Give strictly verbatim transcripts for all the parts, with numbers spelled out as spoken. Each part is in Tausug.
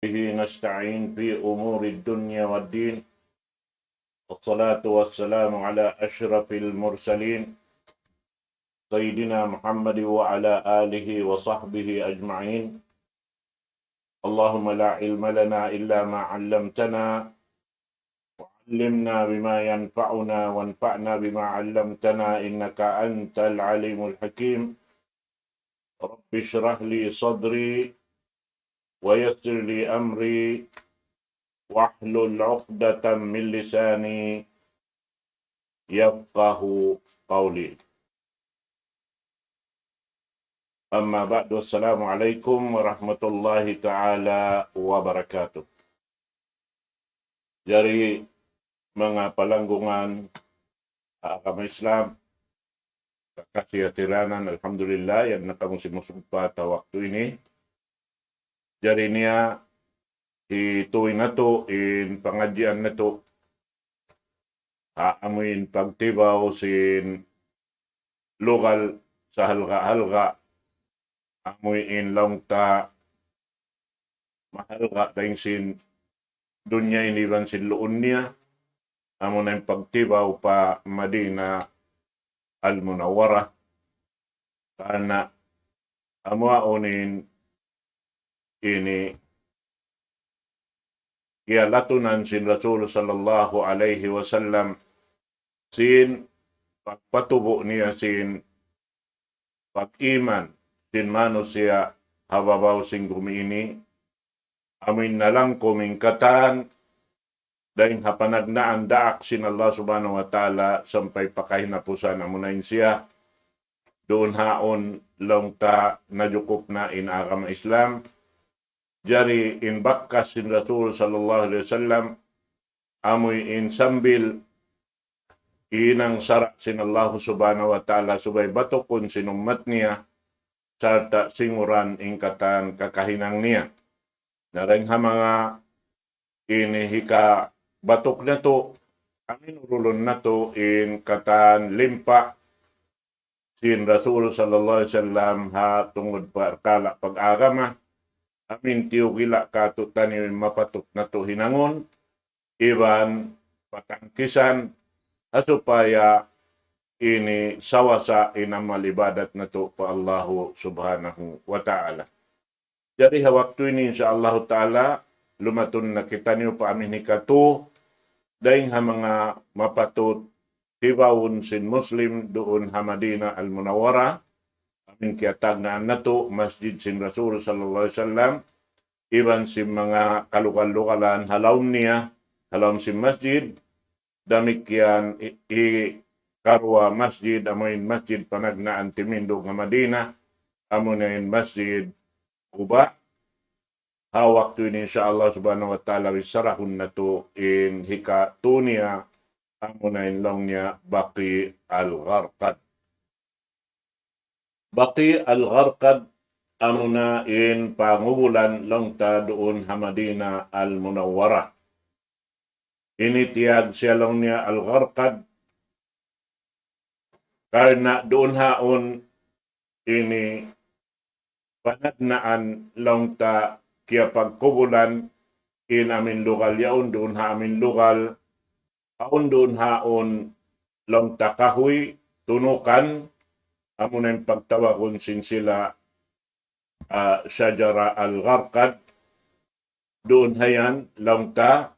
به نستعين في أمور الدنيا والدين. والصلاة والسلام على أشرف المرسلين سيدنا محمد وعلى آله وصحبه أجمعين. اللهم لا علم لنا إلا ما علمتنا، وعلمنا بما ينفعنا، وانفعنا بما علمتنا، إنك أنت العليم الحكيم. رب اشرح لي صدري، ويسر لي أمري، واحلل عقدة من لساني يفقه قولي. أما بعد، السلام عليكم ورحمة الله تعالى وبركاته. Jari manga palanggungan ha agama Islam, kakasi ha tiranan, alhamdulillah, yan na kamu simusugpat ha waktu ini. Jari niya, hituy natu' in pangadjian natu', ha amuin pagtibaw sin lugal sahalga'-halga', amuin laung ta mahalga' dayn sin dunya ini iban sin luun niya, amuna in pagtibaw pa Madinah Al-Munawwarah. Karna' amu yaun in ini kiyalatunan sin Rasul sallallahu alayhi wasallam sin pagpatubu' niya sin pag-iman sin manusiya' ha babaw sin gumi ini, amuin nalangkum in katan dayn ha panagnaan daak sin Allah Subhanahu wa Ta'ala sampay pa kahinapusan, amuna in siya duun haun laung ta najukup na in agama Islam. Jari in bakas sin Rasul sallallahu alayhi wasallam, amuin sambil hinang sara' sin Allah Subhanahu wa Ta'ala subay batukun sin ummat niya, sarta' singuran in katan kakahinang niya. Na dayn ha manga ini hikabatuk natu', amuin urulun natu' in katan limpa sin Rasul sallallahu alayhi wasallam ha tungud parkala' pag-agama, amuin tiyugila' kātu'niyu in mapatut natu' hinangun, iban patangkisan, ha supaya ini sawasa in amal ibadat natu' pa Allahu Subhanahu wa Ta'ala. Jari ha waktu ini, insya Allahu Ta'ala, lumatun na kitaniyu pa amuin hikatū dayn ha manga mapatut tibawun sin Muslim duun ha Madinah Al-Munawwarah, amuin kiyatagnaan natu' masjid sin Rasul sallallahu alayhi wasallam, iban sin manga kalugal-lugalan ha lawm niya, ha lawm sin masjid, damikkiyan i-, hikaruwa masjid, amuin masjid panagnaan timindug ha Madinah, amuna in Masjid Quba. Ha waktu ini, insya Allah Subhanahu wa Ta'ala, bicharahun natu' in hikatū niya, amuna in laung niya Baqi' Al-Gharqad. Baqi' Al-Gharqad, amuna in pangubulan laung ta duun ha Madinah Al-Munawwarah. Ini tiyawag siya laung niya Al-Gharqad, karna' duun haun ini panagnaan laung ta kiyapagkubulan in amuin lugal yaun duun ha amuin lugal, awn duun haun laung ta kahuy tunukan, amuna in pagtawagun sin sila, ah, Shajara Al-Gharqad, duun hayan laung ta,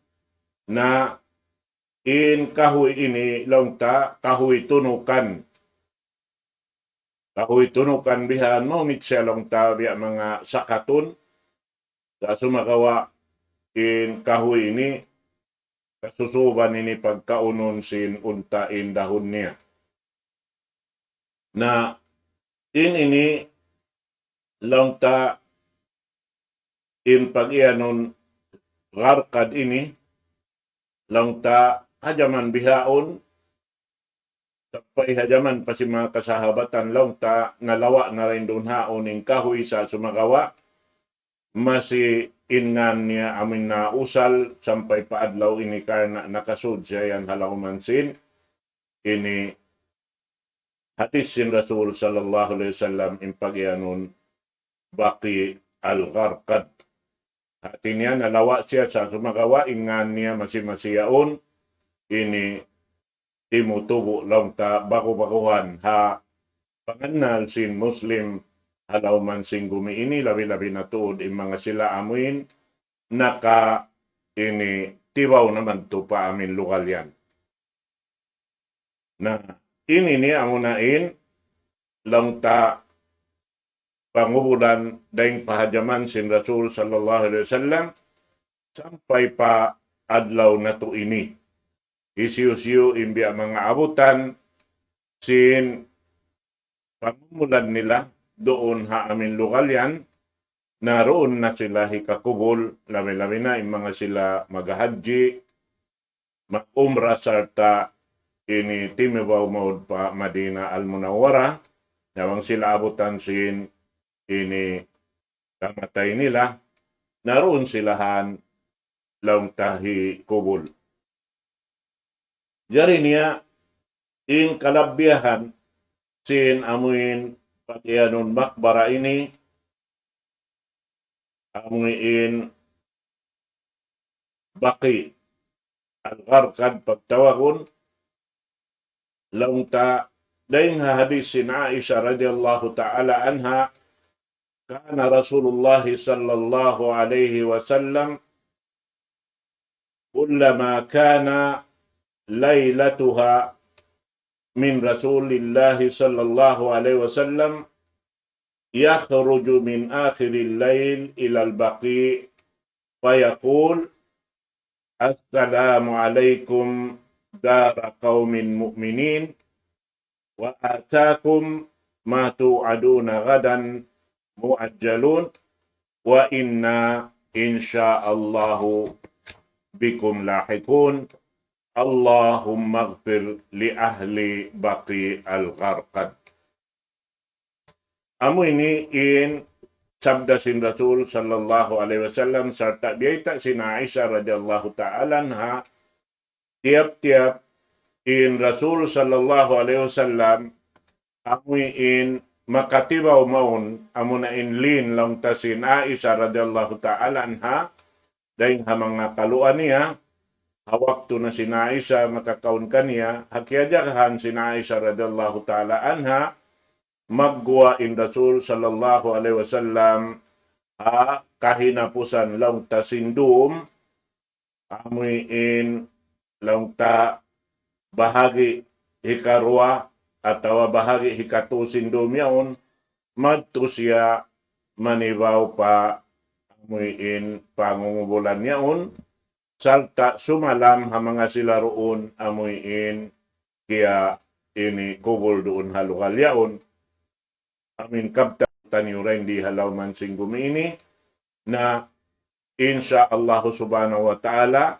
na in kahuy ini laung ta kahuy tunukan. Kahuy tunukan bihan, mahunit siya laung ta biya' manga sakatun. Sa' sumagawa' in kahuy ini, kasusuban ini pagkaunun sin unta' in dahun niya. Na in ini laung ta in pag-iyanun Gharqad ini, laung ta ha jaman bihaun, sampay ha jaman pa sin manga kasahabatan laung ta nalawa' na dayn duun haun in kahuy sa' sumagawa', masi in ngan niya amuin nausal sampay pa adlaw ini karna' nakasud siya yan ha lawman sin ini hadis sin Rasul sallallahu alayhi wasallam in pag-iyanun Baqi' Al-Gharqad. Hati niya nalawa' siya sa sumagawa' in ngan niya masi-masi yaun ini timutubu' laung ta bagu-baguhan ha pangannal sin Muslim ha lawm sin gumi ini, labi-labi na tuud in manga sila amuin naka ini tibaw na madtu pa amuin lugal yan. Na ini ini amuna in laung ta pangubulan dayn pa ha jaman sin Rasul sallallahu alayhi wasallam sampay pa adlaw natu' ini. Hisiyu-siyu in biya' manga abutan sin pangumulan nila duun ha amuin lugal yan, na duun na sila hikakubul, labi-labi na in manga sila maghahadji, mag-umrah sarta' ini timibaw mawn pa Madinah Al-Munawwarah, na bang sila abutan sin ini kamatay nila, na duun sila han laung ta hikubul. Jari niya in kalabbihan sin amuin pag-iyanun makbara ini, amuin Baqi' Al-Gharqad pagtawagun, laung ta dayn ha hadis sin Aisha radiyallahu ta'ala anha, كان رسول الله صلى الله عليه وسلم كلما كان ليلتها من رسول الله صلى الله عليه وسلم يخرج من آخر الليل إلى البقيع فيقول: السلام عليكم دار قوم مؤمنين، وآتاكم ما توعدون غدا مؤجلون، وإنا إن شاء الله بكم لاحقون. اللهم اغفر لأهل بقيع الغرقد. Amu ini in sabda sin Rasul sallallahu alayhi wasallam, sarta' biyayta' sin Aisha radiyallahu ta'ala anha, tiyap-tiyap in Rasul sallallahu alayhi wasallam, amu in makatibaw mawn, amuna in lin laung ta sin Aisha radiyallahu ta'ala anha, dayn ha manga kaluan niya, ha waktu na sin Aisha makakaun kaniya, ha kiyajagahan sin Aisha radiyallahu ta'ala anha, magguwa' in Rasul sallallahu alayhi wasallam ha kahinapusan laung ta sin dum, amu in laung ta bahagi' hikaruwa atawa bahagi' hikatu sin dum yaun, madtu siya manibaw pa amu in pangungubulan yaun, sarta' sumalam ha manga sila duun amu in kiya ini kubul duun ha lugal yaun. Amu in kabtangan taniyu dayn di ha lawm sin gumi ini, na insya Allah subhanahu wa ta'ala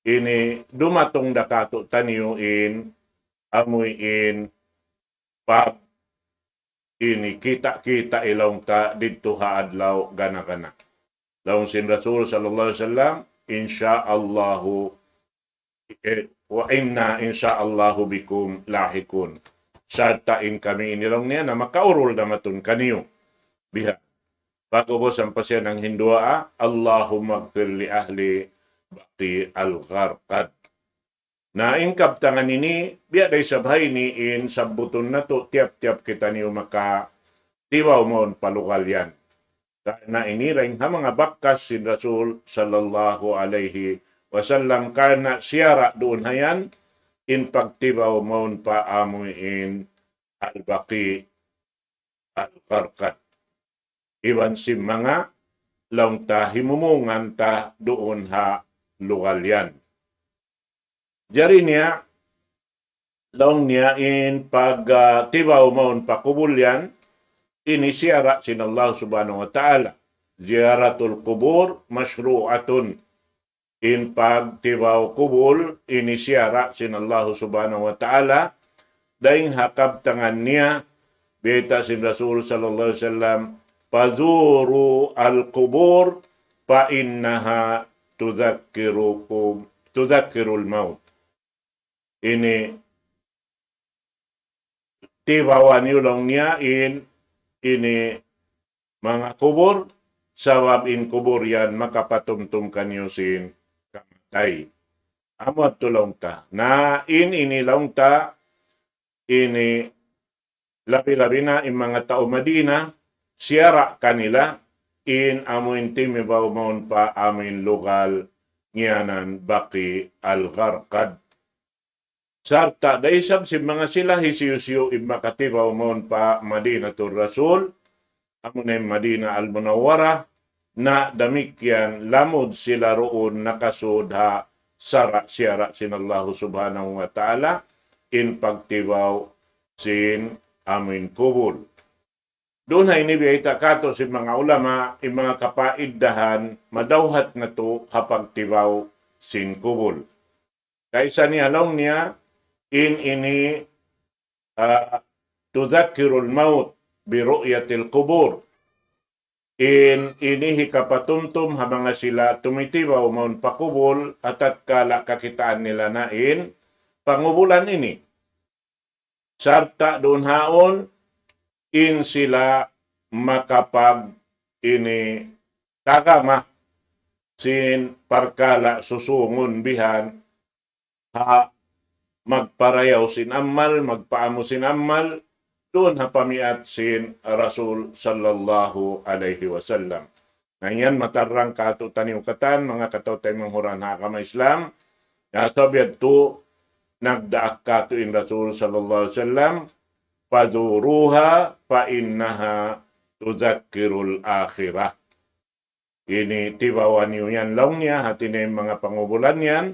ini dumatung da kātu'niyu in amu in pag ini kita'-kita' laung ta didtu ha adlaw gana-gana. Laung sin Rasul sallallahu alayhi wasallam, insya Allahu, eh, وإنا إن شاء الله بكم لاحقون. Sarta' in kami ini laung niya na makaurul damatun kaniyu. Biha'. Pag'ubus ampa siya nanghinduwaa, اللهم اغفر لأهل بقيع الغرقد. Na in kabtangan ini, biya' da isab ha ini in sabbutun natu' tiyap-tiyap kitaniyu makatibaw mawn pa lugal yan. Karna' ini dayn ha manga bakas sin Rasul sallallahu alayhi wasallam, karna' siyara' duun ha yan in pagtibaw mawn pa amu in Al-Baqi' Al-Gharqad. Iban sin manga laung ta himumungan ta duun ha lugal yan. Jari niya, laung niya in pag, ah, tibaw mawn pa kubul yan, ini siyara' sin Allah subhanahu wa ta'ala. زيارة القبور مشروعة. In pagtibaw kubul, ini siyara' sin Allah subhanahu wa ta'ala, dayn ha kabtangan niya, bayta' sin Rasul sallallahu alayhi wasallam, فزوروا القبور فإنها تذكركم، تذكر الموت. Ini tibawa niyu laung niya in ini manga kubul, sabab in kubul yan makapatumtum kaniyu sin kamatay. Amu yadtu laung ta. Na in ini laung ta, ini labi-labi na in manga tau Madina, siyara' kanila, in amu in timibaw mawn pa amu in lugal ngiyanan Baqi al-Gharqad. Sarta' da isab sin manga sila hisiyu-siyu in makatibaw mawn pa Madinatul Rasul, amu na in Madina al-Munawwara, na damikkiyan lamud sila duun nakasud ha sara' siyara' sin Allahu Subhanahu wa Ta'ala, in pagtibaw sin amu in kubul. Duun ha ini biyayta' katu' sin manga ulama, in manga kapaiddahan, madawhat natu' ha pagtibaw sin kubul. Kaysa niya laung niya, in ini, ah, tudhakkirul maut bi ru'yatil qubur. In ini hikapatumtum ha manga sila tumitibaw mawn pa kubul, ha tatkala kakitaan nila na in pangubulan ini. Sarta' duun haun in sila makapag ini tagama sin parkala' susungun bihan ha magparayaw sin amal, magpaamu sin amal, duun ha pamiat sin Rasul sallallahu alayhi wasallam. Na yan matarrang katu' taniyu katan, manga kataw-taymanghuran ha agama Islam, na sabab yadtu nagdaak katu' in Rasul sallallahu alayhi wasallam, فزوروها فإنها تذكر الآخرة. Ini tibawa niyu yan laung niya, hati niya in manga pangubulan yan,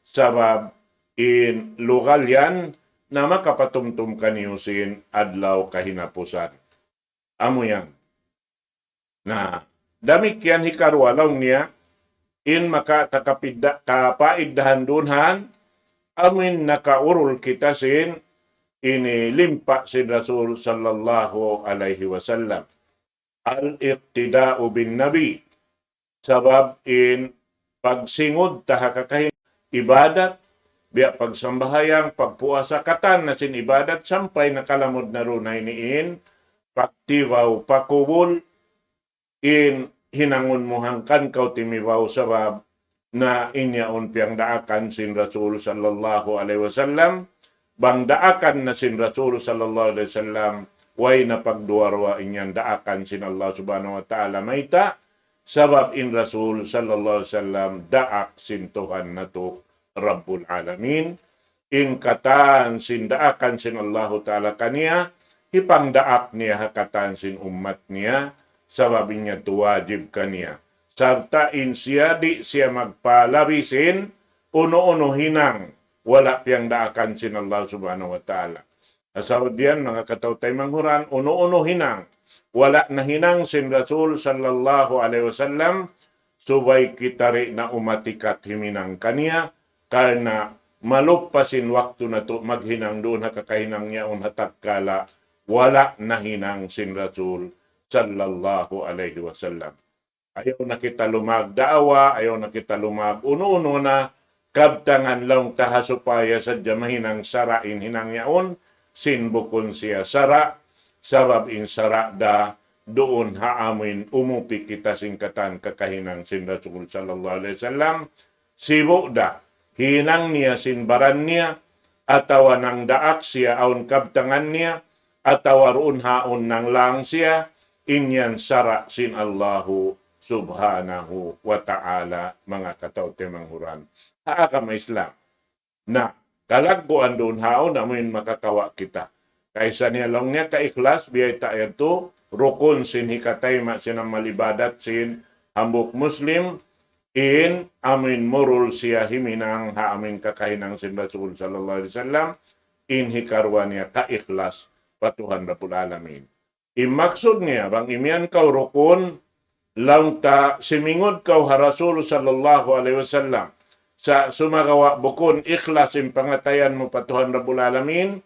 sabab in lugal yan na makapatumtum kaniyu sin adlaw kahinapusan. Amu yan. Na, damikkiyan hikaruwa laung niya, in maka takapidda-, kapaiddahan duun haun, amu in nakaurul kita sin ini limpa sin Rasul sallallahu alayhi wasallam. الاقتداء بالنبي. Sabab in pagsingud ta ha kakahinang ibadat, biya' pagsambahayang, pagpuasa, katan na sin ibadat, sampay nakalamud na duun ha ini in pagtibaw pa kubul, in hinangun mu hangkan kaw timibaw sabab na in yaun piyagdaakan sin Rasul sallallahu alayhi wasallam, bang daakan na sin Rasul sallallahu alayhi wasallam, way na pagduwa-ruwa in yan daakan sin Allah subhanahu wa ta'ala mayta', sabab in Rasul sallallahu alayhi wasallam daak sin Tuhan natu' Rabbul Alamin, in katan sin daakan sin Allahu Ta'ala kaniya, hipangdaak niya ha katan sin ummat niya, sabab in yadtu wajib kaniya. Sarta' in siya di' siya magpalabi sin unu-unu hinang wala' piyangdaakan sin Allah Subhanahu wa Ta'ala. Sabab yan, manga kataw-taymanghuran, unu-unu hinang wala' nahinang sin Rasul sallallahu alayhi wasallam, subay kita di' na umatikat himinang kaniya, karna' maluppas in waktu natu' maghinang duun ha kakahinang yaun ha tatkala wala' nahinang sin Rasul sallallahu alayhi wasallam. Ayaw na kita lumag daawa, ayaw na kita lumag unu-unu na kabtangan laung ta ha supaya sadja mahinang sara' in hinang yaun, sin bukun siya sara', sabab in sara' da duun ha amuin umupi kita sin katan kakahinang sin Rasul sallallahu alayhi wasallam, sibu' da, hinang niya sin baran niya, atawa nangdaak siya awn kabtangan niya, atawa duun ha awn nanglang siya, in yan sara' sin Allahu Subhanahu wa Ta'ala, manga kataw-taymanghuran ha agama Islam. Na, kalagguan duun ha awn amuin makakawa' kita. Kaysa niya laung niya kaikhlas, biyayta' yadtu, rukun sin hikatayma' sin amal ibadat sin hambuuk Muslim, in amuin murul siya himinang ha amuin kakahinang sin Rasul sallallahu alayhi wasallam, in hikaruwa niya kaikhlas pa Tuhan Rabbul Alamin. In maksud niya, bang imiyan kaw rukun, laung ta simingud kaw ha Rasul sallallahu alayhi wasallam. Sa' sumagawa' bukun ikhlas in pangatayan mu pa Tuhan Rabbul Alamin,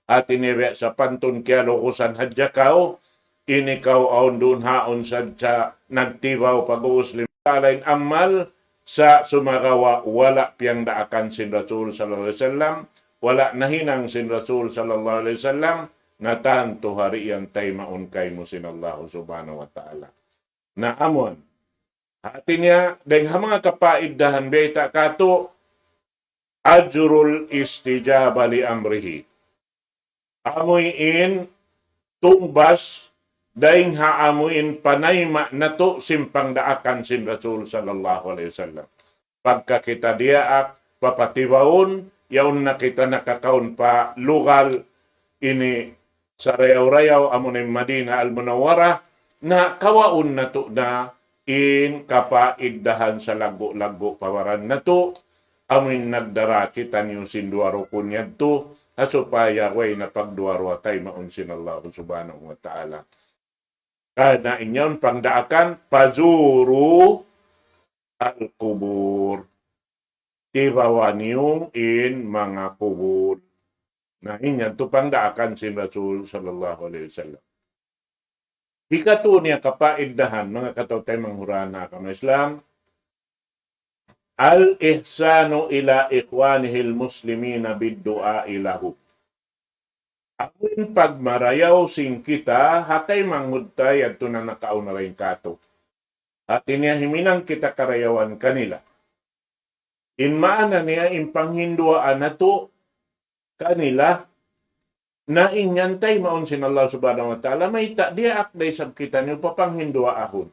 hati niya biya' sapantun kiyalugusan hadja kaw, ini kaw awn duun ha awn sadja nagtibaw pag-uus limalain amal, sa' sumagawa' wala' piyangdaakan sin Rasul sallallahu alayhi wasallam, wala' nahinang sin Rasul sallallahu alayhi wasallam, na tantu ha di' yan taymaun kaymu sin Allahu Subhanahu wa Ta'ala. Na amun, Hati niya, dayng ha manga kapaidahan biyayta' katu', ajrul istijaba li amrihi. Amuin tungbas, dayng ha amuin panayma' natu' sin pangdaakan sin Rasul sallallahu alayhi wasallam. Pagka kita diyaak, papatibaun, yaun na kita nakakaun pa lugal ini sarayaw-rayaw, amuna in Madinah Al-Munawwarah, na kawaun natu' na in kapaidahan salaggu'-laggu' pa baran natu', amuin nagdara kitaniyu sin duwa rukun yadtu, ha supaya way na pagduwa-ruwa taymaun sin Allah Subhanahu wa Ta'ala. Karna' in yaun pangdaakan, fazuru al-qubur. Tibawa niyu in manga kubul. Na, in yadtu pangdaakan sin Rasul sallallahu alayhi wasallam. Hikatu niya kapaidahan, manga kataw-taymanghuran ha agama Islam, al-ihsanu ila ikhwanihil muslimina bid-du'a'i lahum. Amuin pagmarayaw sin kita ha taymanghud ta yadtu na nakauna dayn katu'. Hati niya himinang kita karayawan kanila. In maana niya in panghinduwaa natu' kanila, na in yan taymaun sin Allah Subhanahu wa Ta'ala, mayta' diyaak da isab kitaniyu papanghinduwaahun.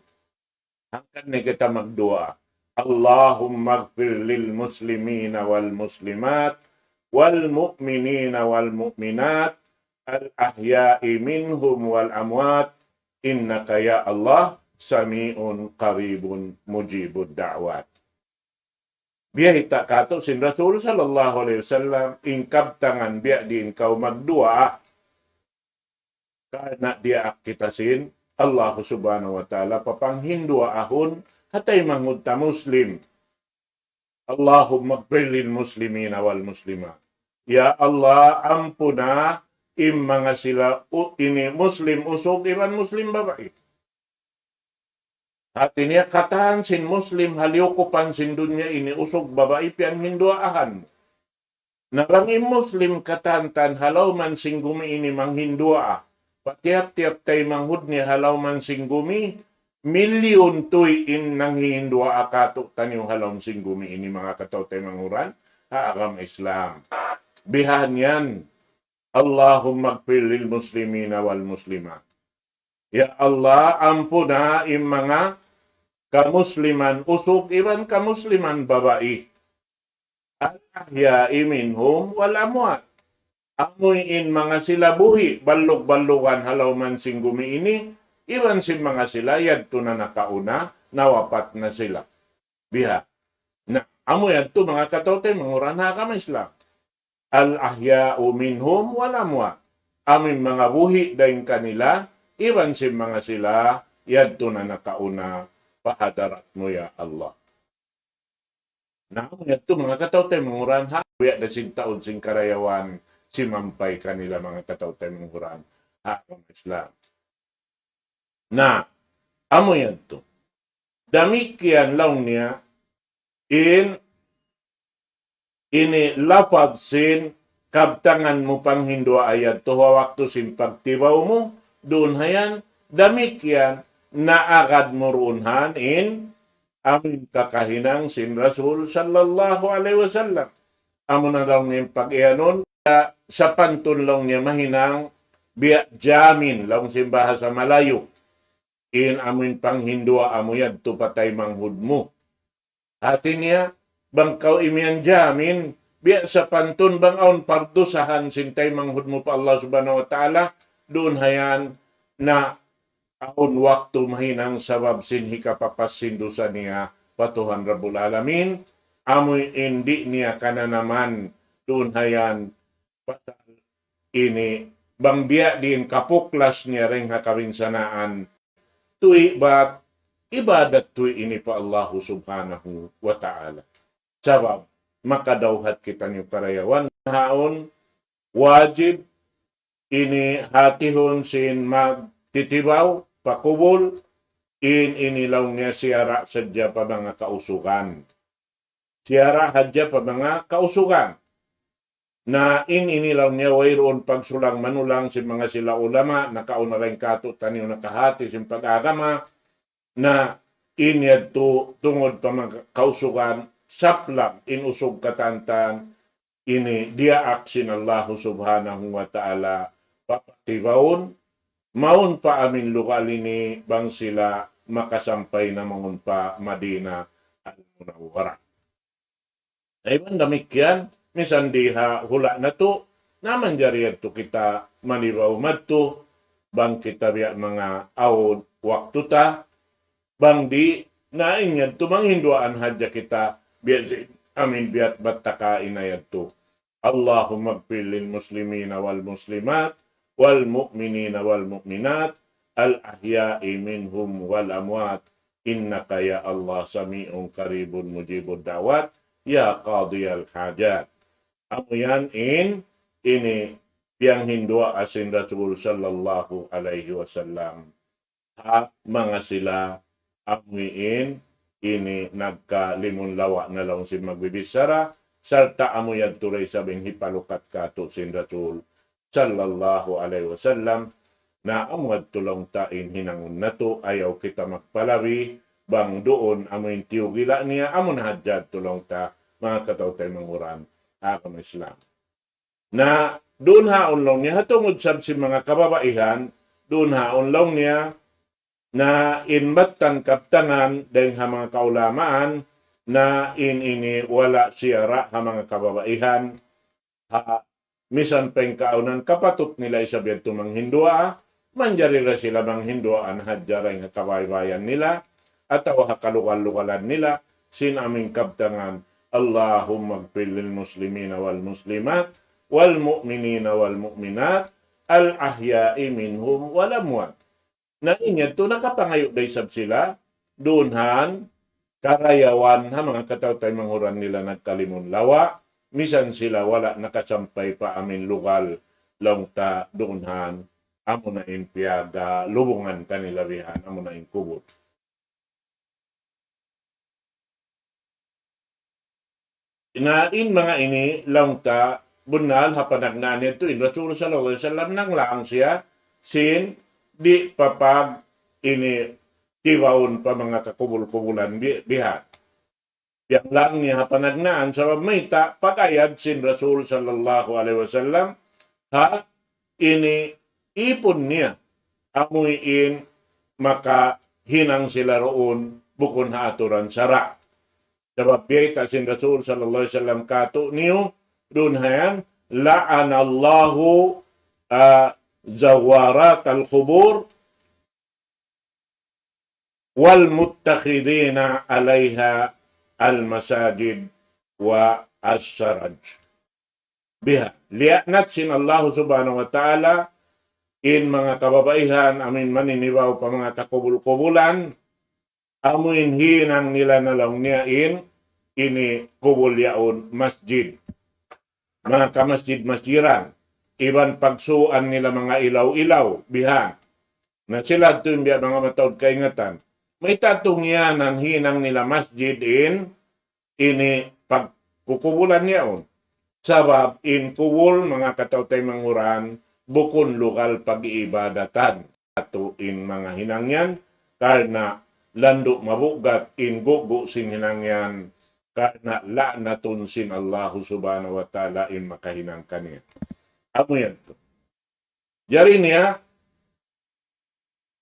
Hangkan na kita magduwaa. اللهم اغفر للمسلمين والمسلمات والمؤمنين والمؤمنات الأحياء منهم والأموات إنك يا الله سميع قريب مجيب الدعوات. Biyayta' katu' sin Rasul sallallahu alayhi wasallam, in kabtangan biya' diin kaw magduwaa. Karna' diyaak kita sin Allah Subhanahu wa Ta'ala papanghinduwaahun ha taymanghud ta Muslim. اللهم اغفر للمسلمين والمسلمات. Ya Allah, ampuna in manga sila u-, ini Muslim usug iban Muslim babai. Hati niya katan sin Muslim ha liyukupan sin dunya ini usug babai piyanghinduwaahan. Na bang in Muslim katan-katan ha lawm sin gumi ini manghinduwaa, pa tiyap-tiyap taymanghud niya ha lawm sin gumi, milyun tuy in nanghihinduwaa katu'taniyu ha lawm sin gumi ini, manga kataw-taymanghuran ha agama Islam. Bihan yan, اللهم اغفر للمسلمين والمسلمات. Ya Allah, ampuna in manga kamusliman usug iban kamusliman babai. الأحياء منهم والأموات. Amuin manga sila buhi', ballug-ballugan ha lawm sin gumi ini, iban sin manga sila yadtu na nakauna, nawapat na sila. Biha. Na, amu yadtu manga kataw-taymanghuran ha agama Islam. الأحياء منهم والأموات. Amuin manga buhi' dayn kanila, iban sin manga sila, yadtu na nakauna, pa hadarat mu ya Allah. Na, amu yadtu manga kataw-taymanghuran ha, biya' da sin taud sin karayawan, simampay kanila manga kataw-taymanghuran ha agama Islam. Na, amu yadtu. Damikkiyan laung niya, in ini lapad sin kabtangan mu panghinduwaa yadtu ha waktu sin pagtibaw mu, duun ha yan, damikkiyan, naagad mu duun ha yan in amuin kakahinang sin Rasul sallallahu alayhi wasallam. Amuna laung niya in pag-iyanun, sa-, sapantun laung niya mahinang biya' jamin laung sin bahasa Malayu. In amuin panghinduwaa mu yadtu pa taymanghud mu. Hati niya, bang kaw imiyan jamin, biya' sapantun bang awn pardusahan sin taymanghud mu pa Allah Subhanahu wa Ta'ala, duun ha yan na awn waktu mahinang sabab sin hikapapas sin dusa niya pa Tuhan Rabbul Alamin, amuin di' niya kananaman, duun ha yan, pasal ini, bang biya' diin kapuklas niya dayn ha kabinsanaan, tuwi' bat ibadat tuwi' ini pa Allahu Subhanahu wa Ta'ala. Sabab, makadawhat kitaniyu karayawan, haun, wajib, ini hatihun sin magtitibaw, pa kubul, in ini laung niya siyara' sadja pa manga kausugan. Siyara' hadja pa manga kausugan. Na in ini laung niya wayruun pagsulang-manulang sin manga sila ulama, nakauna dayn katu'taniyu nakahati sin pag-agama, na in yadtu tungud pa manga kausugan, saplag in usug katantan, ini diyaak sin Allahu Subhanahu wa Ta'ala, papatibaun, mawn pa amin lugal ini bang sila makasampay na mawn pa Madinah Al-Munawwarah. Iban damikkiyan, misan di ha hula' natu', na manjari yadtu kita manibaw madtu, bang kita biya' manga awn waktu ta, bang di', na in yadtu manghinduan hadja kita, biya' sin amin biya' bat ta kaina yadtu. اللهم اغفر للمسلمين والمسلمات والمؤمنين والمؤمنات الأحياء منهم والأموات إنك يا الله سميع قريب مجيب الدعوات يا قاضي الحاجات. Amu yan in ini piyanghinduan sin Rasul sallallahu alayhi wasallam ha manga sila amuin ini nagkalimun lawa na laung sin magbibichara, sarta' amu yadtu da isab in hipalukat kātu' sin Rasul sallallahu alayhi wasallam, na amu yadtu laung ta in hinangun natu', ayaw kita magpalabi, bang duun amu in tiyugila' niya, amu na hadja yadtu laung ta, manga kataw-taymanghuran agama Islam. Na duun haun laung niya, ha tungud sab sin manga kababaihan, duun haun laung niya, na in mattan kabtangan dayn ha manga kaulamaan, na in ini wala' siyara' ha manga kababaihan, ha misan pengkaunan kapatut nila isab yadtu manghinduan, manjari da sila manghinduan hadja dayn ha kabaybayan nila, atawa ha kalugal-lugalan nila, sin amin kabtangan, اللهم اغفر للمسلمين والمسلمات والمؤمنين والمؤمنات الأحياء منهم والأموات. Na in yadtu nakapangayu' da isab sila, duun han, karayawan ha manga kataw-taymanghuran nila nagkalimun lawa, misan sila wala' nakasampay pa amin lugal, laung ta duun han, amu na in piyagalubungan kanila bihan, amu na in kubul. Na in manga ini laung ta bunnal ha panagnaan yadtu in Rasul sallallahu alayhi wasallam nanglang siya sin di' papag ini tibaun pa manga kakubul-kubulan bi-, bihan. Piyanglang niya ha panagnaan sabab mayta' pag-ayad sin Rasul sallallahu alayhi wasallam ha ini ipun niya. Amuin makahinang sila duun bukun ha aturan sara'. Sabab biyayta' sin Rasul sallallahu alayhi wasallam kātu'niyu, duun hayan, لعن الله, ah, زوارات القبور والمتخذين عليها المساجد والسرج. Biha, liyaanat sin Allahu Subhanahu wa Ta'ala in manga kababaihan amin maninibaw pa manga kakubul-kubulan, amuin hinang nila na laung niya in ini kubul yaun masjid. Manga kamasjid-masjiran, iban pagsuuan nila manga ilaw-ilaw, bihan. Na sila tuud in biya' manga mataud kaingatan. Mayta' tuud ngiyanan hinang nila masjid in ini pagkukubulan yaun. Sabab in kubul, manga kataw-taymanghuran, bukun lugal pag-iibadatan. Atu in manga hinang yan, karna' landu' mabugat in gugu' sin hinang yan, karna' la'natun sin Allahu Subhanahu wa Ta'ala in makahinang kaniya. Amu yan tuud. Jari niya,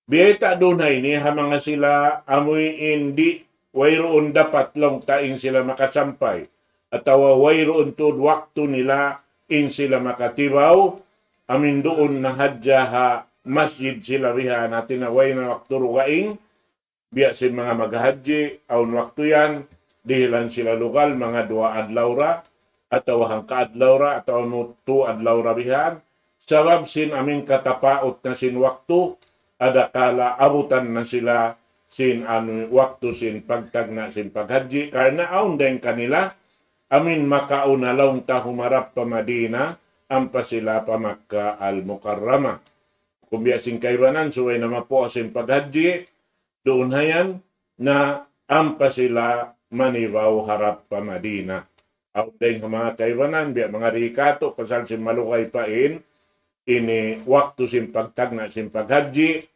biyayta' duun ha ini, ha manga sila, amuin di', wayruun dapat laung ta in sila makasampay, atawa wayruun tuud waktu nila in sila makatibaw, amuin duun na hadja ha masjid sila bihan, hati niya way na waktu dugaing, biya' sin manga maghahadji, awn waktu yan, dihilan sila lugal, manga duwa adlaw ra, atawa hangka adlaw ra, atawa nu-, tu adlaw ra bihan. Sabab sin amin katapaut na sin waktu, adakala abutan na sila sin anu waktu sin pagtagna' sin paghadji. Karna' awn dayn kanila, amin makauna laung ta humarap pa Madina, ampa sila pa Makkah Al-Mukarramah. Kumbiya' sin kaibanan, subay na mapuas sin paghadji, duun hayan, na ampa sila manibaw harap pa Madina. Awn dayn ha manga kaibanan, biya' manga di katu', pasal sin malugay pa in, ini waktu sin pagtagna' sin paghadji,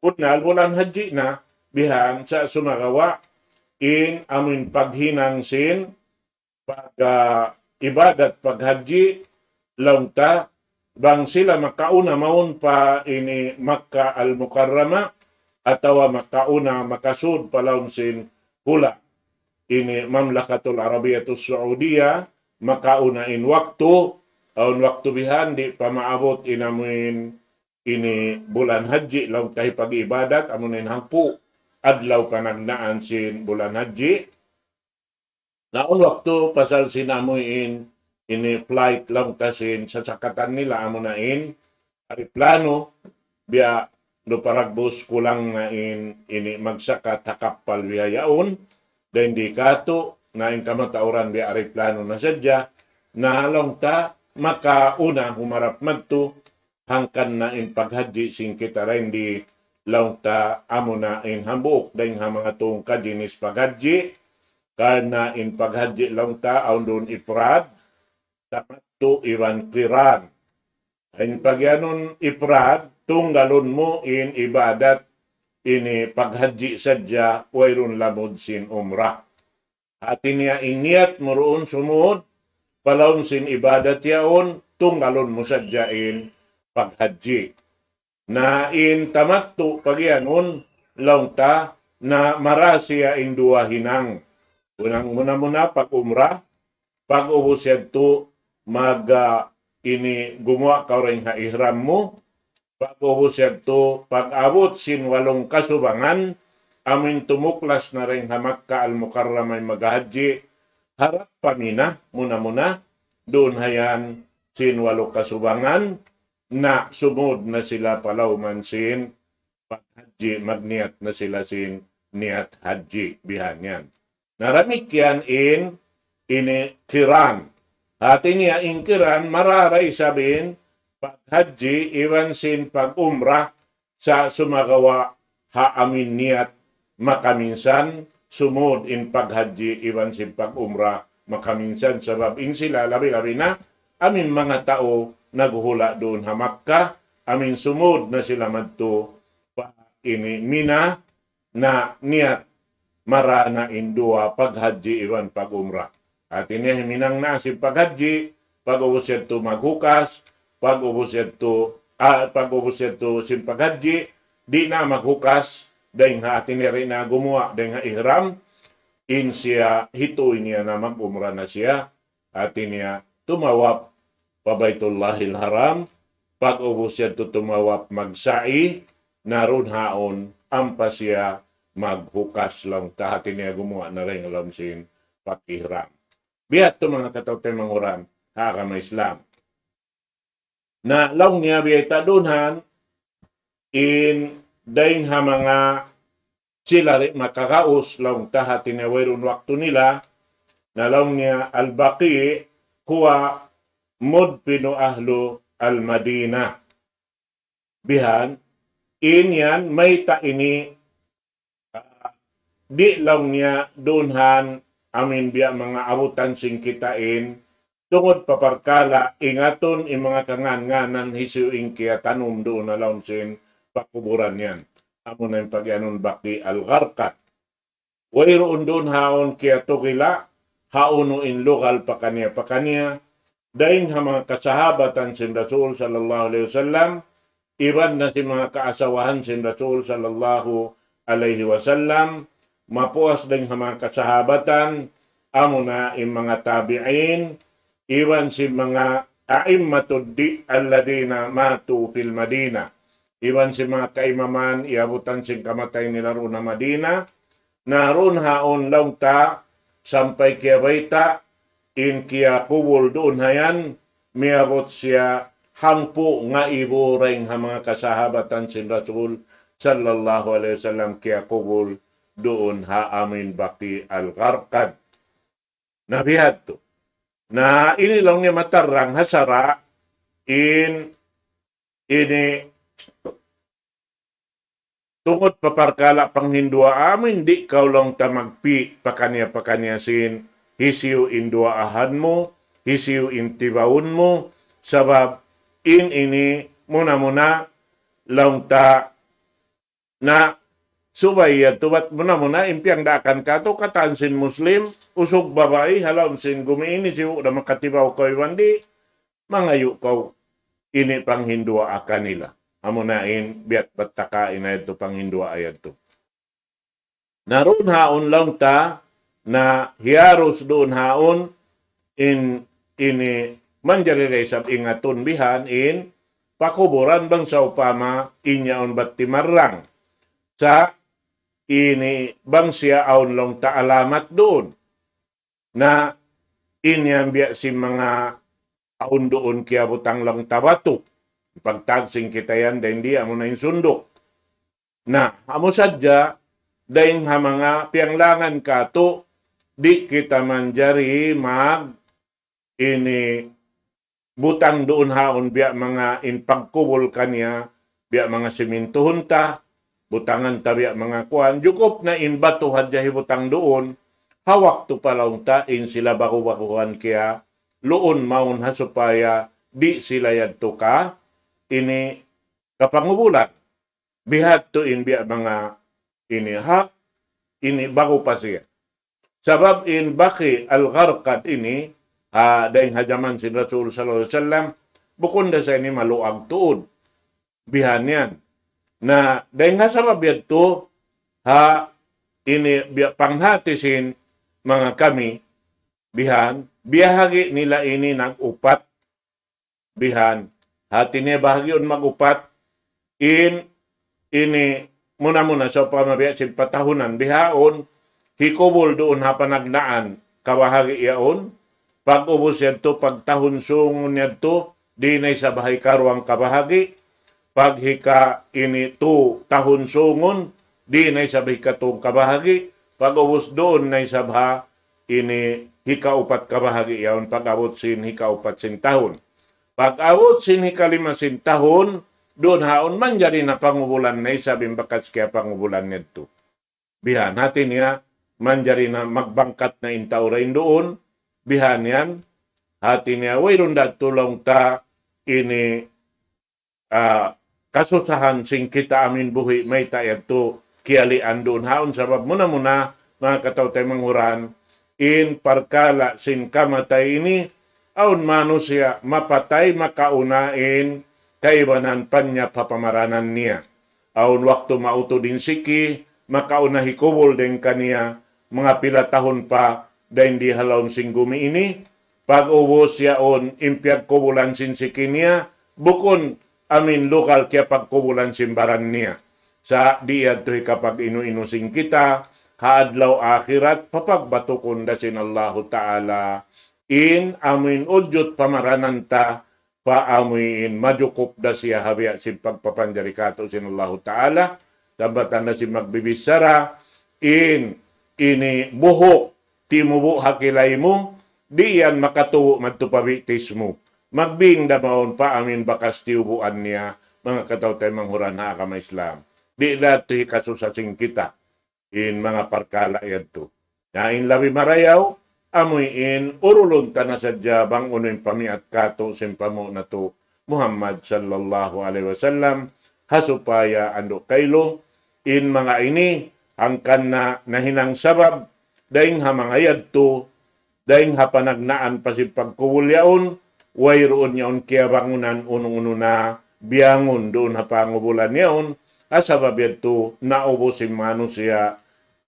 bunnal bulan hadji na, bihan sa sumagawa' in amuin paghinang sin pag, ah, ibadat paghajji laung ta bang sila makauna mawn pa ini Makkah Al-Mukarramah atawa makauna makasud pa lawm sin hula' ini Mamlakatul Arabiyatus Saudiya, makauna in waktu, awn waktu bihan di' pa maabut in amuin ini bulan hajji laung ta hipag-ibadat, amuin hangpu' adlaw panagnaan sin bulan hajji. Na awn waktu pasal sin amuin ini flight laung ta sin sasakatan nila amuna in ariplano, biya' du paragbus kulang na in ini magsakat ha kappal biya' yaun, dayn di katu' na in kamatauran biya' ariplano na sadja, na laung ta makauna humarap madtu, hangkan na in paghajji sin kita dayn di laung ta amuna in hambuuk dayn ha manga tungka jinis paghajji, karna' in paghajji laung ta awn duun ifrad, tamattu' iban qiran. In pagiyanun ifrad, tunggalun mu in ibadat ini paghajji sadja, wayruun lamud sin umrah. Hati niya in niyat mu duun sumud pa lawm sin ibadat yaun, tunggalun mu sadja in paghajji. Na in tamattu' pagiyanun laung ta na mara siya in duwa hinang. Unang muna-muna pag-umrah, pag-ubus yadtu mag, ah, ini gumuwa' kaw dayn ha ihram mu, pag-ubus yadtu pag-abut sin walung kasubangan, amuin tumuklas na dayn ha Makkah Al-Mukarramah in maghahajji, harap pa Mina muna-muna, duun ha yan sin walu kasubangan, na sumud na sila pa lawman sin paghajji, magniyat na sila sin niyat hajji bihan yan. Na damikkiyan in ini qiran. Hati niya in qiran mara da isab in paghajji iban sin pag-umrah sa sumagawa' ha amuin niyat makaminsan, sumud in paghajji iban sin pag-umrah makaminsan, sabab in sila labi-labi na amuin manga tau naghuhula' duun ha Makkah, amuin sumud na sila madtu pa ini Mina, na niyat mara na in duwa paghajji iban pag-umrah. Hati niya himinang na sin paghajji, pag-ubus yadtu maghukas, pag-ubus yadtu, ah, pag-ubus yadtu sin paghajji, di' na maghukas, dayn ha hati niya di' na gumuwa', dayn ha ihram, in siya hituy niya na mag-umrah na siya, hati niya tumawaf pa Baitullahil Haram, pag-ubus yadtu tumawaf magsa'i, na duun haun ampa siya maghukas laung ta, hati niya gumuwa' na dayn ha lawm sin pag-ihram. Biya' hādtu manga kataymanghuran ha agama Islam. Na laung niya biya' ta duun han, in dayn ha manga sila di' makagaus laung ta, hati niya wayruun waktu nila, na laung niya Al-Baqi' huwa mudfinu ahlu Al-Madinah. Bihan, in yan mayta' ini, ah, di' laung niya duun han amuin biya' manga abutan sin kita in, tungud pa parkala' ingatun in manga kangan-nganan hisiyu in kiyatanum duun ha lawm sin pakuburan yan. Amuna in pagiyanun Baqi' Al-Gharqad. Wayruun duun haun kiyatugila', hawnu in lugal pakaniya-pakaniya, dayn ha manga kasahabatan sin Rasul sallallahu alayhi wasallam, iban na sin manga kaasawahan sin Rasul sallallahu alayhi wasallam, mapuas dayn ha manga kasahabatan, amuna in manga tabi'in, iban sin manga a'immatud di-, alladhina matu fil Madinah. Iban sin manga kaimaman, iyabutan sin kamatay nila duun ha Madinah, na duun haun laung ta, sampay kiyabayta', in kiyakubul duun ha yan, miyabut siya hangpu' ngaibu dayn ha manga kasahabatan sin Rasul sallallahu alayhi wasallam kiyakubul duun ha amuin Baqi' Al-Gharqad. Na biya' hādtu. Na ini laung niya matarrang ha sara' in ini tungud pa parkala' panghinduwaa amu in di' kaw laung ta magpi' pakaniya-pakaniya sin hisiyu in duwaahan mu, hisiyu in tibaun mu, sabab in ini muna-muna laung ta na Subay yadtu bat muna-muna in piyangdaakan katu' katan sin Muslim, usug babai, ha lawm sin gumi ini, sibu' da makatibaw kaw iban di', mangayu' kaw ini panghinduwaa kanila. Amuna in biya' bat ta kaina yadtu panghinduwaa yadtu. Na duun haun laung ta, na hiyarus duun haun in ini manjari da isab ingatun bihan in pakuburan bang sawpama in yaun bat timarrang. Sa' ini bang siya awn laung ta alamat duun. Na in yan biya' sin manga awn duun kiyabutang laung ta batu. Pagtag sin kita yan, dayn di amuna in sunduk. Na, amu sadja, dayn ha manga piyanglangan katu', di' kita manjari mag ini butang duun haun biya' manga in pagkubul kaniya, biya' manga simintuhun ta, butangan ta biya' manga kuwan, jukup na in batu hadja hibutang duun, ha waktu pa laung ta in sila bagu-baguhan kiya, luun mawn ha supaya di' sila yadtu ka, ini kapangubulan. Bihadtu in biya' manga ini hak, ini bagu pa siya. Sabab in Baqi al-Gharqad ini, ha, dayn ha jaman sin Rasul sallallahu alayhi wasallam, bukun da sa ini maluag tuud. Bihan yan. Na, dayn ha sabab yadtu, ha, ini biya' panghati sin manga kami, bihan, biyahagi nila ini nag-upat. Bihan, hati niya bahagiun mag-upat, in, ini, muna-muna sawpama biya' sin patahunan, bihaun, hikubul duun ha panagnaan, kabahagi yaun, pag-ubus yadtu, pagtahun sungun yadtu, di' na isab ha hikaruwa kabahagi, pag hika ini tu tahun sungun, di' na isab ha hikatu kabahagi, pag-ubus duun na isab ha ini hikaupat kabahagi yaun pag-abut sin hikaupat sin tahun. Pag-abut sin hikalima sin tahun, duun haun manjari na pangubulan na isab in bakas kiyapangubulan yadtu. Bihan, hati niya, manjari na magbangkat na in tau dayn duun, bihan yan, hati niya, wayruun da tuud laung ta ini ah, kasusahan sin kita amin buhi' mayta' yadtu kiyalian duun haun sabab muna-muna manga kataw-taymanghuran in parkala' sin kamatay ini awn manusiya' mapatay makauna in kaibanan panyap ha pamaranan niya. Awn waktu mautud in siki, makauna hikubul dayn kaniya, manga pila tahun pa dayn di ha lawm sin gumi ini, pag-ubus yaun in piyagkubulan sin siki niya, bukun amin lugal kiyapagkubulan sin baran niya. Sa' di' yadtu hikapag-inu-inu sin kita, ha adlaw akhirat, papagbatukun da sin Allahu Ta'ala, in amin ujud pamaranan ta, pa amuin majukup da siya ha biya' sin pagpapanjari kātu' sin Allahu Ta'ala, tambatan da sin magbibichara, in ini buhuk timubu' ha kilay mu, di' yan makatubu' madtu pa bitis mu. Magbing da mawn pa amin bakas tiyubuan niya, manga kataw-taymanghuran ha agama Islam. Di' da tuud hikasusa sin kita in manga parkala' yadtu. Na in labi marayaw, amuin urulun ta na sadja bang unu in pamiat kātu' sin panghu' natu' Muhammad sallallahu alayhi wasallam, ha supaya andu' kailu, in manga ini, hangkan na nahinang sabab, dayn ha manga yadtu, dayn ha panagnaan pa sin pagkubul yaun, wayruun yaun kiyabangunan unu-unu na biyangun duun ha pangubulan yaun, ha sabab yadtu naubus in manusiya'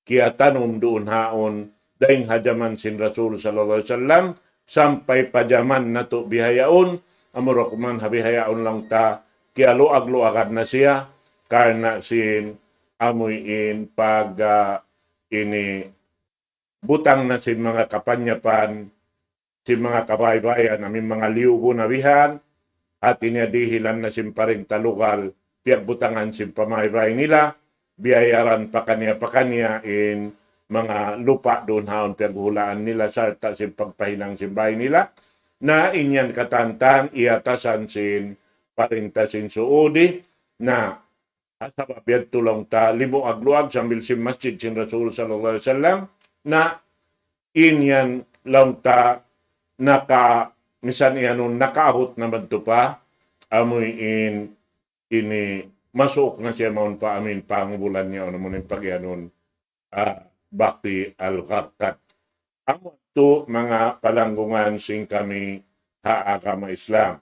kiyatanum duun haun, dayn ha jaman sin Rasul sallallahu alayhi wasallam, sampay pa jaman natu' bihaun, amura kuman ha bihaun laung ta, kiyaluag-luagan na siya, karna' sin amuin pag, ah, ini butang na sin manga kapanyapan, sin manga kabaybayan, amuin manga liyubu na bihan, hati niya dihilan na sin parinta lugal, piyagbutangan sin pamaybay nila, biyayaran pakaniya-pakaniya in manga lupa' duun haun piyaghulaan nila, sarta' sin pagpahinang sin bay nila, na in yan katantan, iyatasan sin parinta sin Saudi, na ha sabab yadtu laung ta limuag-luag sambil sin masjid sin Rasul sallallahu alayhi wasallam, na in yan laung ta naka, misan iyanun nakaabut na madtu pa, amuin ini masuuk na siya mawn pa amuin pangubulan niya, unu, amuin pagiyanun, ah, Baqi al-Gharqad. Amu yadtu manga palanggungan sin kami ha agama Islam.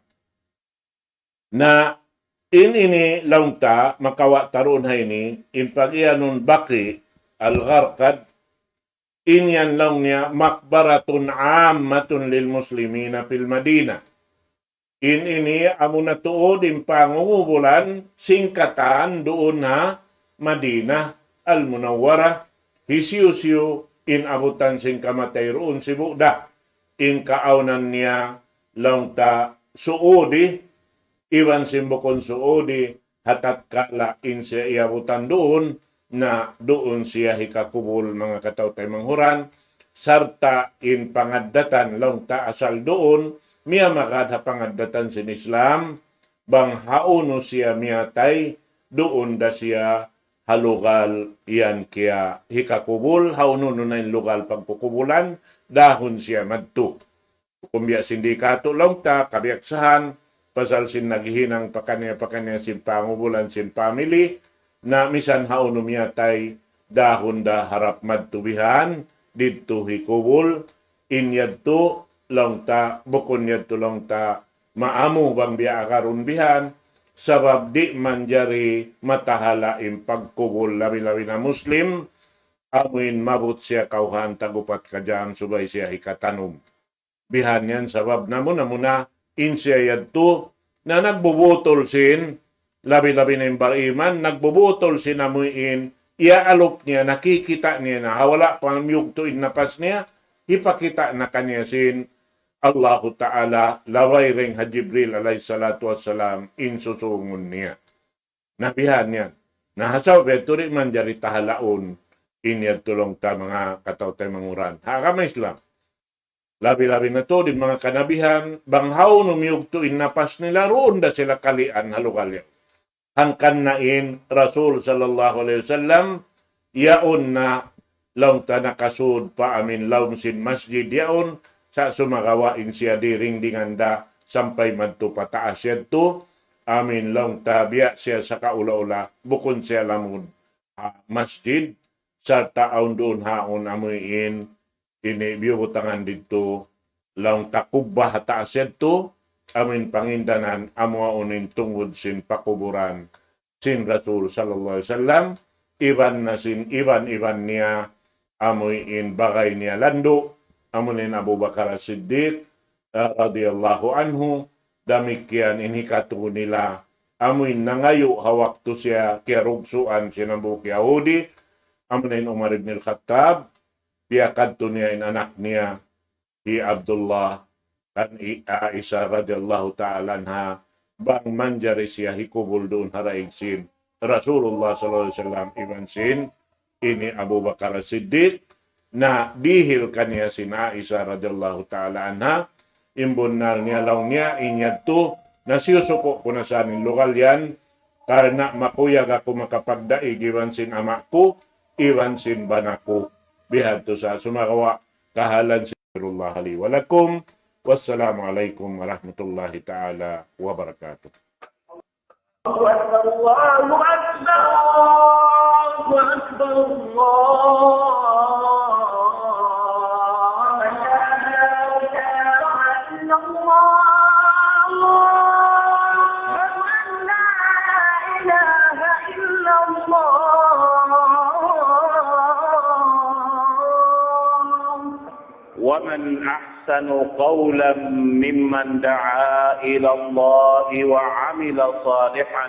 Na in ini laung ta, makawa' ta duun ha ini, in pagiyanun Baqi al-Gharqad, in yan laung niya مقبرة عامة للمسلمين في المدينة. In ini amuna tuud in pangubulan sin katan duun ha Madinah al-Munawwarah, hisiyu-siyu in abutan sin kamatay duun sibu' da. In kaawnan niya laung ta Saudi, iban sin bukun Saudi, ha tatkala in siya iyabutan duun, na duun siya hikakubul, manga kataw-taymanghuran, sarta' in pangaddatan laung ta asal duun, miyamagad ha pangaddatan sin Islam, bang hawnu siya miyatay, duun da siya ha lugal yan kiya hikakubul, hawnu na in lugal pagkukubulan, dahun siya madtu. Bukun biya' sin di katu' laung ta, kabiyaksahan, pasal sin naghihinang pakaniya-pakaniya sin pangubulan sin family, na misan hawnu miyatay, dahun da harap madtu bihan, didtu hikubul, in yadtu laung ta, bukun yadtu laung ta, maamu bang biya' agarun bihan, sabab di' manjari matahala' in pagkubul labi-labi na Muslim, amuin maabut siya kawhaan tag-upat ka jam subay siya hikatanum. Bihan yan sabab namuna-muna in siya yadtu na nagbubutul sin, labi-labi na in bariman, nagbubutul sin amuin, iyaalup niya, nakikita' niya na, ha wala' pa miyugtu' in napas niya, hipakita' na kaniya sin Allahu Ta'ala, labay dayn ha Jibril alayhi salatu wassalam, in susungun niya. Na bihan yan. Na ha sabab yadtu di' manjari tahalaun in yadtu laung ta manga kataw-taymanghuran. Ha agama Islam. Labi-labi na tuud in manga kanabihan, bang hawnu miyugtu' in napas nila, duun da sila kalian ha lugal yan. Hangkan na in Rasul sallallahu alayhi wasallam, yaun na laung ta nakasud pa amuin lawm sin masjid yaun, sa' sumagawa' in siya diyingdingan da sampay madtu pa taas yadtu, amuin laung ta biya' siya sakaula-ula, bukun siya lamud ha masjid, sarta' awn duun haun amuin ini biyubutangan didtu, laung ta kubba ha taas yadtu, amuin pangindanan, amu yaun in tungud sin pakuburan sin Rasul sallallahu alayhi wasallam, iban na sin iban-iban niya, amuin bagay niya landu', amuin Abu Bakar As-Siddiq, eh, radiyallahu anhu, damikkiyan in hikatu nila, amuin nangayu' ha waktu siya kiyarugsuan sin hambuuk Yahudi, amuin Umar ibn al-Khattab, piyakadtu niya in anak niya, hi Abdullah, kan hi Aisha radiyallahu ta'ala anha, bang manjari siya hikubul duun ha daig sin Rasulullah sallallahu alayhi wasallam iban sin ini Abu Bakar As-Siddiq, na dihil kaniya sin Aisha radiyallahu ta'ala anha, in bunnal niya laung niya, in yadtu, na siyusuku' ku na sa in lugal yan, karna' makuyag aku makapagdaig iban sin ama' ku, iban sin bana ku. Bihadtu sa sumagawa' kahalan sin الله لي ولكم. والسلام عليكم ورحمة الله تعالى وبركاته. الله أكبر، الله أكبر، الله أكبر، الله أكبر. لا إله إلا الله. أشهد أن لا إله إلا الله. ومن أحسن قولا ممن دعا إلى الله وعمل صالحا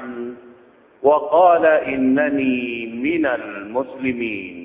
وقال إنني من المسلمين.